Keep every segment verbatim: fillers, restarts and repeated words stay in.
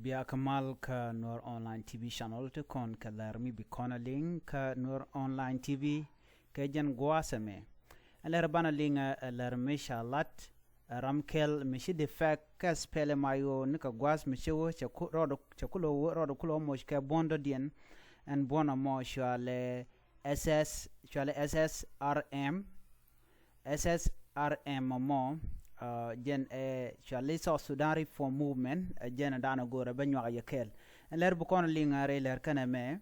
Bia kä mal kä Nuer Online T V channel ti kɔn kɛ lɛr mi bi kɔn a liŋ kä Nuer Online T V kɛ jɛn gua̱a̱th ɛmɛ. Ɛn lɛr banɛ liŋ ɛ lɛr mi ca lat ɛ ram kɛl mi ci defect kä SPLM-IO ni kɛ gua̱a̱th mi ci wä cɛ ku rɔɔd cɛ ku lo̱ wä rɔɔd ku lo̱ moc kɛ buɔ̱n dɔ̱diɛn. Ɛn buɔ̱n ɛmɔ cualɛ S S cualɛ S S R M. S S R M mɔ, jɛn ɛ cuali South Sudan Reform Movement, ɛ jɛn danɔ go̱o̱rɛ bä nyuak yɛ kɛɛl. Ɛn lɛr bi kɔn liŋ a rɛy lɛr kɛnɛ mɛ,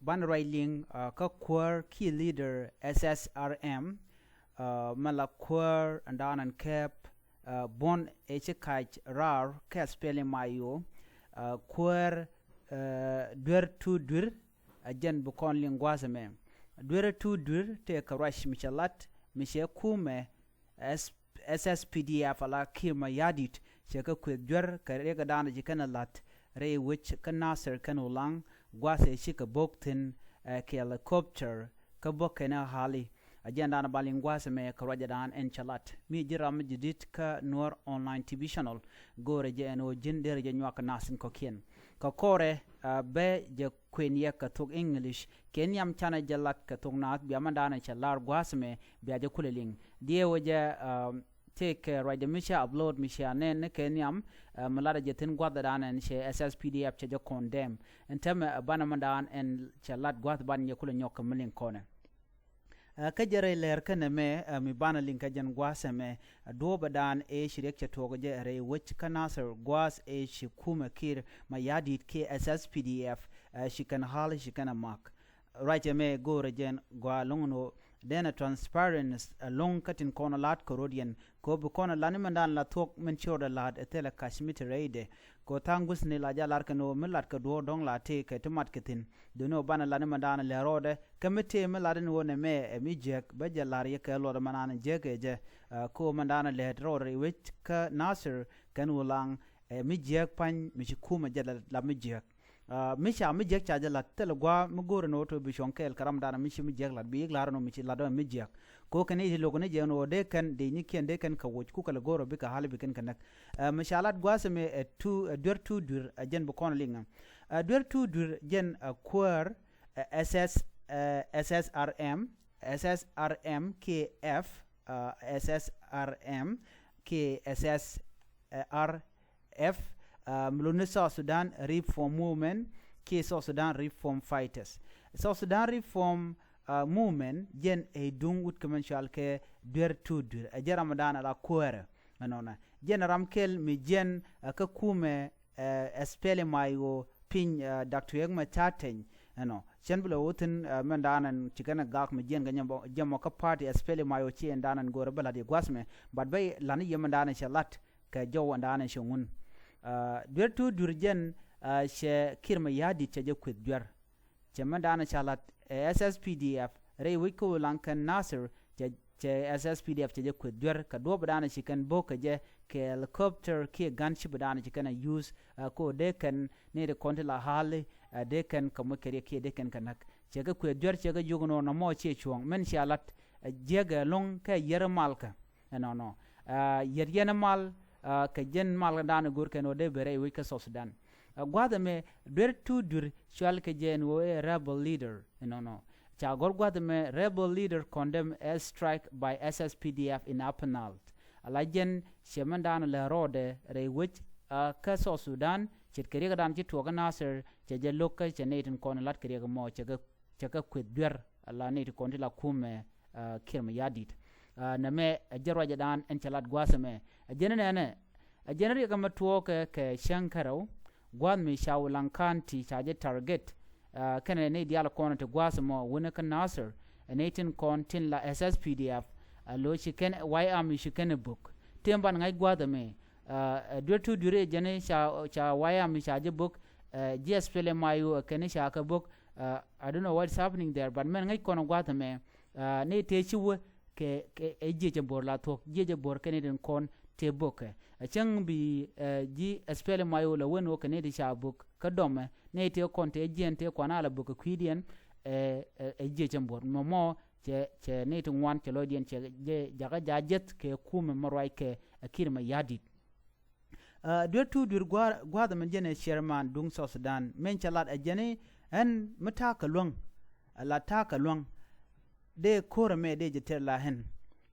ban ruac liŋ kä kuäär key leader S S R M, mɛ la kuäär ɛn danɔ ɛn kɛɛp buɔ̱n ɛ ci kac raar kɛ SPLM-IO, kuäär duer tu duer, ɛ jɛn bi kɔn liŋ gua̱a̱th ɛmɛ. Duer tu duer tëë kɛ ruac mi cɛ lat mi cɛ kumɛ S- SSPDF ala Kiir Mayardit cɛ kɛ kueth duer kɛ riɛk danɔ ci kɛn ɛ lat rɛy wec kä Nasir kɛn Ulaŋ gua̱a̱th ɛ ci kɛ bok thi̱n ɛ kɛ helicopter kä bok kɛn ɛ hali. Ɛ jɛn danɔ ba liŋ gua̱a̱th ɛmɛ kɛ ruac ɛ dan ɛn cɛ lat mi ji̱ ram mi ji̱ di̱t kä Nuer Online T V channel. Go̱o̱rɛ jɛ ɛn ɣöö ji̱n derɛ jɛ nyuak kɛ nath in kɔ̱kiɛn kɛ kɔrɛ bɛ jɛ kuën yɛ kɛ thok English kɛ nhiam canɛ jɛ lat kɛ thok naath bia mɛn daanɛ cɛ lar gua̱a̱th mɛ bia jɛ kulɛ liŋ. Diɛw jɛ tëëkɛ ruacdɛ mi cɛ upload mi cɛ anɛn ni kɛ nhiam mi latdɛ jɛ thi̱n gua̱th daanɛ cɛ SSPDF cɛ jɛ condemn. Ɛn tɛmɛ banɛ mɛn daan ɛn cɛ lat gua̱a̱th banɛ jɛ kulɛ nyɔk kɛ mi liŋ kɔnɛ. Kä jɛ rɛy lɛr kɛnɛ mɛ mi banɛ liŋ kä jɛn gua̱a̱th ɛmɛ. Duɔ̱ɔ̱pɛ daan ëë ci riɛk cɛ tuɔɔk jɛ rɛy wec kä Nasir gua̱a̱th ëë ci kumɛ Kiir Mayardit kiɛ SSPDF ci kɛn ɣa̱l ci kɛn ɛ mak. Ruac ɛmɛ go̱o̱rɛ jɛn gɔaa lo̱ŋ ɛn ɣöö denɛ transparency ɛlo̱ŋ kä tin kɔn ɛ la̱t kɛ ro̱diɛn kɛ ɣöö bi kɔn ɛ la̱t ni mɛn daan la thuɔ̱k mɛn ci rɔɔdɛ la̱t ɛ thilɛ ka̱c mi te rɛydɛ. Kɛ ɣöö tha̱a̱ŋ gui̱thni la jɛ lar kɛn ɣöö mi lat kɛ duɔ̱ɔ̱r dɔ̱ŋ la tëë kɛ ti mat kɛ thi̱n. Duni ɣöö banɛ lat ni mɛn daanɛ lɛ rɔɔdɛ kä mi tëë mi lat ni ɣöö nɛ mɛ ɛ mi jiäk bä jɛ lar yɛ kɛ luɔt mɛn daanɛ jiäk ɛ jɛ. Kä ɣöö mɛn daanɛ lɛ rɔɔdɛ rɛy wec kä Nasir kɛn Ulaŋ ɛ mi jiäk pa̱ny mi ci kumɛ jɛ la mi jiäk. Mi ca mi jiäk ca jɛ lat thilɛ gua̱a̱ mi go̱o̱rɛ ni ɣöö to bi cuɔ̱ŋ kɛɛl kɛ ram daanɛ mi ci mi jiäk lat bi yik lar ni ɣöö mi ci lat ɣöö mi jiäk. Kɛ ɣöö kɛn i̱ ti lo̱k ni jɛ ni ɣöö dee kɛn dee nyi kiɛn dee kɛn kɛ woc kukɛ lɛ go̱o̱rɛ bikɛ ɣa̱l bikɛn kɛ näk. Mi ca lat gua̱a̱th mi ɛ tu ɛ duer tu duer ɛ jɛn bi kɔn liŋ. Ɛ duer tu duer jɛn ɛ kuäär ɛ SS ɛ SSRM, SSRM kiɛ F, ɛ SSRM kiɛ SSRF, mi luni South Sudan Reform Movement kiɛ South Sudan Reform Fighters. South Sudan Reform Movement jɛn ɛ duŋ wut kɛ mɛn cual kɛ duer tu duer ɛ jɛn ram dan ala kuäärä. Ɛnɔnɔ jɛn ram kɛl mi jɛn kä kumɛ SPLM-IO piny Doctor Riek Machar Teny. Ɛnɔ cɛn bi lɛ wä thi̱n mɛn daanɛn ci kɛn ɛ gak mi jiɛn kɛ jɛmɔ kä party SPLM-IO ci ɛn daanɛn go̱o̱rɛ bä la̱t yɛ gua̱th mɛ. But bä la̱t ni yɛ mɛn daanɛn cɛ la̱t kɛ jɔw ɛn daanɛn cɛ ŋun. Duer tuur duer jɛn cɛ Kiir Mayardit cɛ jɛ kueth duer. Cɛ mɛn daanɛn ca la̱t ɛ SSPDF rɛy wec kä Ulaŋ kɛn Nasir cɛ cɛ SSPDF cɛ jɛ kueth duer kɛ duɔ̱ɔ̱p daanɛ ci kɛn bo̱k kɛ jɛ kɛ helicopter kiɛ gunship daanɛ ci kɛn a use. Ko dee kɛn ni ri kɔn ti la hali dee kɛn kɛ moc kɛ riɛk kiɛ dee kɛn kɛ näk. Cɛ kɛ kueth duer cɛ kɛ yuk nɔ nɔmɔ ciɛ cuɔ̱ɔ̱ŋ mɛn cia lat jiɛk ɛ lo̱ŋ kɛ yɛr malkä. Ɛnɔnɔ yɛr yɛn mal kɛ jɛn mal daanɛ go̱r kɛn wä dee bɛ rɛy wec kä South Sudan. Gua̱th ɛmɛ duer tuur duer cual kɛ jɛ ɛn ɣöö ɛ rebel leader. Ɛnɔnɔ ca gɔ̱r gua̱th ɛmɛ rebel leader condemn air strike by SSPDF in Upper Nile. Ala jɛn cɛ mɛn daanɔ lɛ rɔɔdɛ rɛy wec kä South Sudan ce̱tkɛ riɛk dan ci tuɔɔk kä Nasir cɛ jɛ lo̱k kä cɛ nɛy tin kɔn lat kɛ riɛk ɛmɔ cɛ kɛ cɛ kɛ kueth duer ala nɛy ti kɔn ti la kumɛ Kiir Mayardit. Nɛmɛ ɛ jɛn ruacɛ dan ɛn cɛ lat gua̱a̱th ɛmɛ. Ɛ jɛn nɛnɛ ɛ jɛn riɛk ɛmɛ tuɔɔkɛ kɛ cäŋ kärɛw gua̱a̱th mi ca Ulaŋ County ca jɛ target. Kɛnɛ nɛy diaal kɔn ti gua̱a̱th ɛmɔ wunɛ kä Nasir ɛ nɛy tin kɔn tin la SSPDF. Ɛ lo̱c ci kɛn White Army ci kɛn ɛ bök. Tëë ban ŋa̱c gua̱a̱th ɛmɛ ɛ duer tuur duer ɛ jɛn ca ca White Army ca jɛ bök. Ji̱ SPLM-IO ɛ kɛn ca kɛ bök. I don't know what is happening there but mɛn ŋäc kɔn gua̱th ɛmɛ ni tëë ci wä kɛ kɛ ɛ jiɛc ɛn bo̱r la thuɔ̱k jiɛc ɛn bo̱r kɛn itin kɔn tëë bökɛ. Ɛ cäŋ bi ji̱ SPLM-IO la wen wä kɛ ni ti ca bök kä dɔmɛ ni tëë kɔn tëë jiɛn tëë kuan a la bök kɛ kui̱diɛn. Ɛ jiɛc ɛn bo̱r mɔmɔ cɛ cɛ ni ti ŋuan cɛ lɔcdiɛn cɛ jakä ja̱ jiɛth kɛ kumɛ mɛ ruac kɛ ɛ Kiir Mayardit. Duer Tuut Duer gua̱a̱th ɛmɛ jɛn ɛ chairman duŋ South Sudan, min cɛ lat ɛ jɛn i̱ ɛn mi ta̱a̱ kɛ luäŋ, ɛ la ta̱a̱ kɛ luäŋ, dee ko̱r ɛmɛ dee jɛ tɛr la ɣän.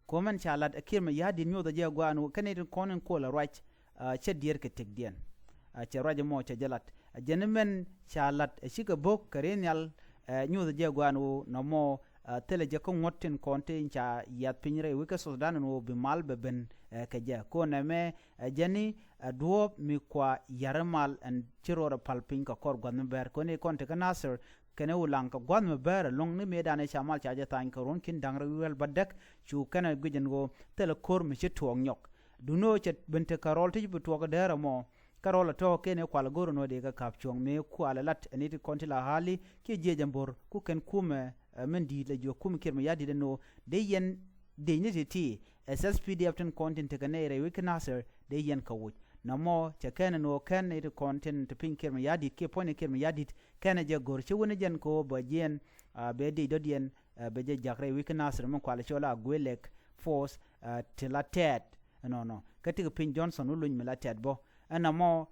Kɛ ɣöö mɛn ca lat ɛ Kiir Mayardit nyothɛ jɛ gua̱a̱n ɣöö kɛn i̱ tin kɔn in kol ɛ ruac, cɛ diɛɛr kɛ tëkdiɛn. Cɛ ruac ɛmɔ cɛ jɛ lat ɛ jɛn i̱ mɛn ca lat ɛ cikɛ bo̱k kɛ ri nhial. Nyothɛ jɛ gua̱a̱n ɣöö nɔmɔ thilɛ jɛ kä ŋuɔ̱t tin kɔn tin ca yiath piny rɛy wec kä South Sudan ɛn ɣöö bi mal bɛ ben kɛ jɛ. Kɛ ɣöö nɛmɛ ɛ jɛn i̱ ɛ duɔ̱ɔ̱p mi kua ya̱r mal ɛn ci rɔɔdɛ pal piny kɛ kɔr gua̱th mi bɛr kɛ ɣöö ni kɔn ti kä Nasir kɛnɛ Ulaŋ kɛ gua̱th mi bɛr ɛlɔ̱ŋ ni mëëdan ɛ ca mal ca jɛ tha̱a̱ny kɛ ruɔ̱n ki̱n da̱ŋ rɛw wi̱i̱ rɛl bädäk. Cu kɛnɛ guic ɛn ɣöö thilɛ ko̱r mi ci tuɔɔk nyɔk. Duŋni ɣöö cɛ ben tekɛ rɔl ti ci bi tuɔɔk däär ɛmɔ. Kä rɔl ɛ tɔ̱ kɛnɛ kual go̱r ɛn ɣöö dee kɛ ka̱p cuɔ̱ŋ mëë kual ɛ lat ɛn i̱ ti kɔn ti la ɣa̱li kiɛ jiɛc ɛn bo̱r ku kɛn kumɛ min di̱i̱t la jiök kumɛ Kiir Mayardit ɛn ɣöö dee yɛn dec ni ti̱ti̱. Ɛ SSPDF tin kɔn tin tekɛ nɛy rɛy wec kä Nasir dee yɛn kɛ woc. Nɔmɔ cɛ kɛn ɛn ɣöö kɛn i̱ ti kɔn tin te piny Kiir Mayardit kiɛ puɔ̱ny ni Kiir Mayardit kɛn ɛ jɛ go̱r ci wen ɛ jɛn kɛ ɣöö bɛ jiɛn bɛ dec dɔ̱diɛn bɛ jɛ jak rɛy wec kä Nasir min kual cɔl a Agwelek Force ti la tɛɛt. Ɛnɔnɔ kä tikɛ piny Johnson wä luny mi la tɛt bɔ ɛn amɔ.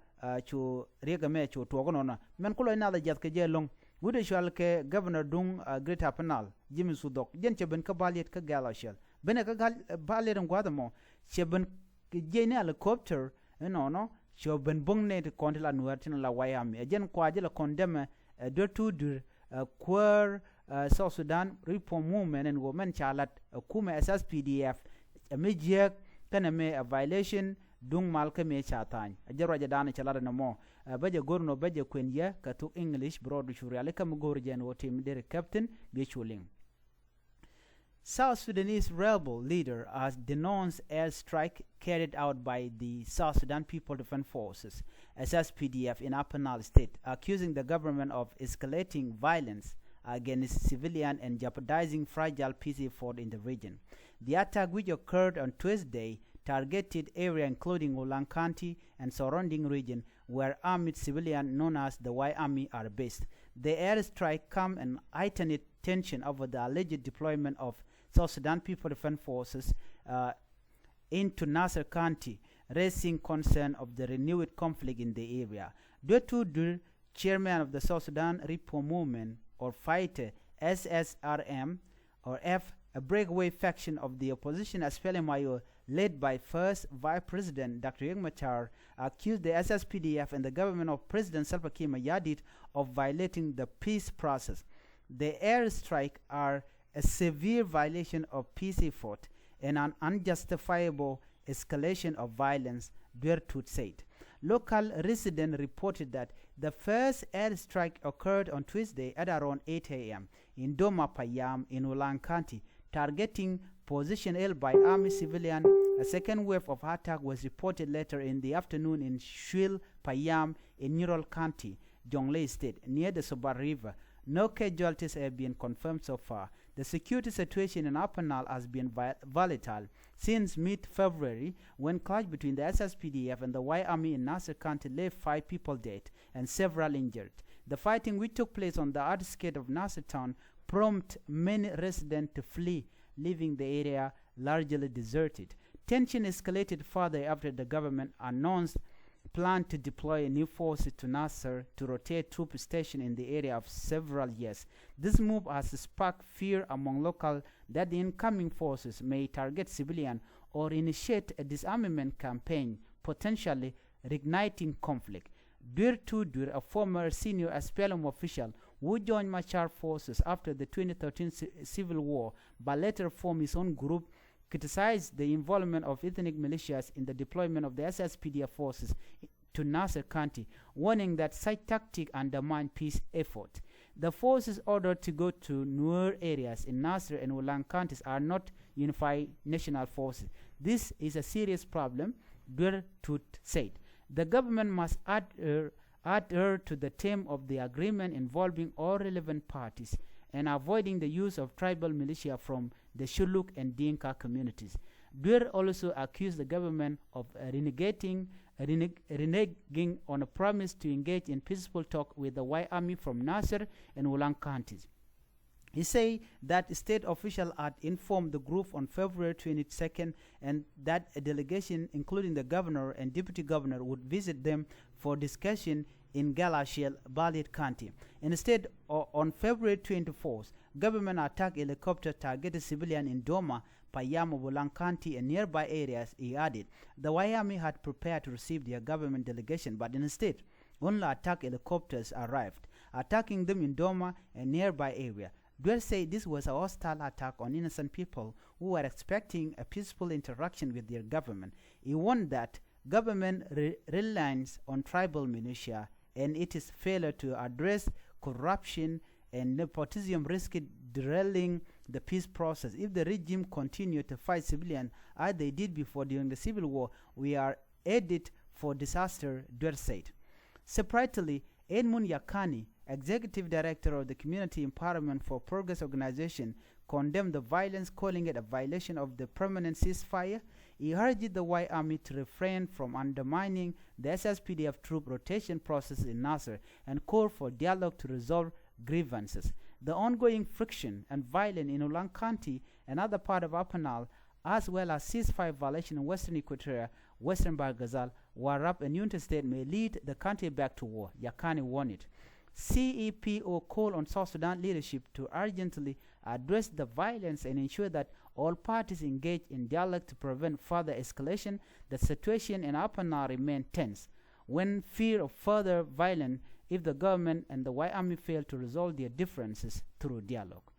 Cu riɛk ɛmɛ cu tuɔɔk ɛnɔnɔ mɛn ku lɔc nath a jiath kɛ jɛ lo̱ŋ. Wut ɛ cual kɛ governor duŋ Greater Upper Nile Jimmy Sudok jɛn cɛ ben kä bal yet kä gɛl a cɛl ben ɛ kä bal yet ɛn gua̱th ɛmɔ. Cɛ ben kɛ jiɛc ni helicopter ɛnɔnɔ. Cɛ ben bo̱ŋ nɛ ti kɔn ti la Nuɛɛr tin la White Army ɛ jɛn kua jɛ la kɔn dɛmɛ ɛ Duer Tuut Duer ɛ kuäär South Sudan Reform Movement ɛn ɣöö mɛn ca lat ɛ kumɛ SSPDF. Ɛ mi jiääk kɛnɛ mi ɛ violation duŋ mal kä mi ca tha̱a̱ny. Ɛ jɛ ruacɛ da̱a̱n cɛ lat ɛn ɛmɔ. Ɛ bä jɛ go̱r nɔ bä jɛ kuën yɛ kɛ thuk English bi rɔɔdu cu riali kä mi go̱r jɛ ɛn ɣöö tim deri captain bi cu liŋ. South Sudanese rebel leader has denounced airstrike carried out by the South Sudan People Defense Forces, SSPDF, in Upper Nile State, accusing the government of escalating violence against civilian and jeopardizing fragile peace effort in the region. The attack, which occurred on Tuesday, targeted area including Ulang County and surrounding region, where armed civilian known as the White Army are based. The airstrike come and heightened tension over the alleged deployment of South Sudan People Defense Forces, uh, into Nasir County, raising concern of the renewed conflict in the area. Duer Tuut Duer, chairman of the South Sudan Reform Movement, or FITE, SSRM, or F, a breakaway faction of the opposition SPLM-IO, led by First Vice President Doctor Riek Machar, accused the SSPDF and the government of President Salva Kiir Mayardit of violating the peace process. The airstrike are a severe violation of peace effort and an unjustifiable escalation of violence, Duer Tuut said. Local residents reported that the first airstrike occurred on Tuesday at around eight a.m. in Doma Payam in Ulang County, targeting position held by army civilian. A second wave of attack was reported later in the afternoon in Shuil Payam in Ural County, Jonglei State, near the Sobar River. No casualties have been confirmed so far. The security situation in Upper Nile has been vi-, volatile since mid-February, when clash between the SSPDF and the White Army in Nasir County left five people dead and several injured. The fighting, which took place on the outskirts of Nasir town, prompted many residents to flee, leaving the area largely deserted. Tension escalated further after the government announced plan to deploy new forces to Nasir to rotate troop station in the area of several years. This move has sparked fear among local that the incoming forces may target civilian or initiate a disarmament campaign, potentially reigniting conflict. Duer Tuut Duer, a former senior SPLM official who joined Machar forces after the twenty thirteen ci-, civil war, but later formed his own group, criticized the involvement of ethnic militias in the deployment of the SSPDF forces to Nasir County, warning that such tactics undermine peace effort. The forces ordered to go to Nuer areas in Nasir and Ulang counties are not unified national forces. This is a serious problem, Duer Tuut said. The government must adhere, adhere to the term of the agreement involving all relevant parties and avoiding the use of tribal militia from the Shuluk and Dinka communities. Duer also accused the government of, uh, renegating, reneg-, reneging on a promise to engage in peaceful talk with the White Army from Nasir and Ulang counties. He said that state officials had informed the group on February twenty-second and that a delegation, including the governor and deputy governor, would visit them for discussion in Galashel, Balit County. Instead, o- on February twenty-fourth, government attack helicopter targeted civilian in Doma, Payam of Ulang County and nearby areas, he added. The White Army had prepared to receive their government delegation, but instead, only attack helicopters arrived, attacking them in Doma and nearby area. Duer said this was a hostile attack on innocent people who were expecting a peaceful interaction with their government. He warned that government re- reliance on tribal militia and its failure to address corruption and nepotism risked derailing the peace process. If the regime continued to fight civilians as they did before during the civil war, we are headed for disaster, Duer said. Separately, Edmund Yakani, executive director of the Community Empowerment for Progress organization, condemned the violence, calling it a violation of the permanent ceasefire. He urged the White Army to refrain from undermining the S S P D F troop rotation process in Nasir and called for dialogue to resolve grievances. The ongoing friction and violence in Ulang County, another part of Upper Nile, as well as ceasefire violation in Western Equatoria, Western Bahr el Ghazal, Warrap and Unity State may lead the country back to war, Yakani warned. C E P O called on South Sudan leadership to urgently address the violence and ensure that all parties engage in dialogue to prevent further escalation. The situation in Upper Nile remains tense, when fear of further violence if the government and the White Army fail to resolve their differences through dialogue.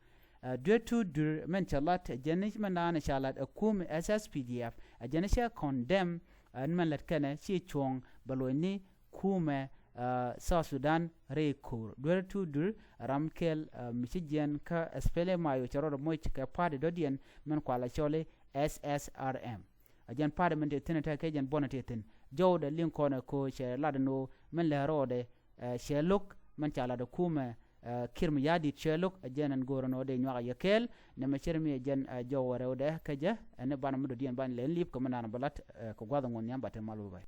Ɛ, Duer Tudur mɛn cɛ lat ɛ jɛn ni mɛn da̱a̱n ɛ ca lat ɛ kum S S P D F ɛ jɛn cɛ condemn ɛ ni mɛn lat kɛnɛ ci cuɔ̱ŋ bɛ lo̱c ni kumɛ, ɛ, South Sudan rɛy ko̱o̱r. Duer Tudur ram kɛl, ɛ, mi ci jiɛn kä S P L M I O cɛ rɔɔdɛ moc kɛ party dɔ̱diɛn mɛn kualɛ cɔl i̱ S S R M. Ɛ jɛn party mɛn tëë thi̱n ɛ tɛkɛ jɛn buɔ̱nɛ tëë thi̱n. Jɔwdɛ liŋ kɔnɛ ko̱ cɛ lat ɛn ɣöö mɛn lɛ rɔɔdɛ, ɛ, cɛ lo̱k mɛn ca lat ɛ kumɛ, ɛ, Kiir Mayardit cɛ lo̱k ɛ jɛn ɛn go̱o̱r ɛn ɣöö dee nyuak ɛ yɛ kɛɛl. Nɛmɛ cir mi ɛ jɛn, ɛ, jɔwdɛ rɛwdɛ kä jɛ ɛn i̱ banɛ mi dɔ̱diɛn banɛ lɛ ɛn li̱i̱p kɛ mɛn da̱a̱n bɛ lat, ɛ, kɛ gua̱th ɛ ŋuɔ̱n nhiam ba te mal wä bay.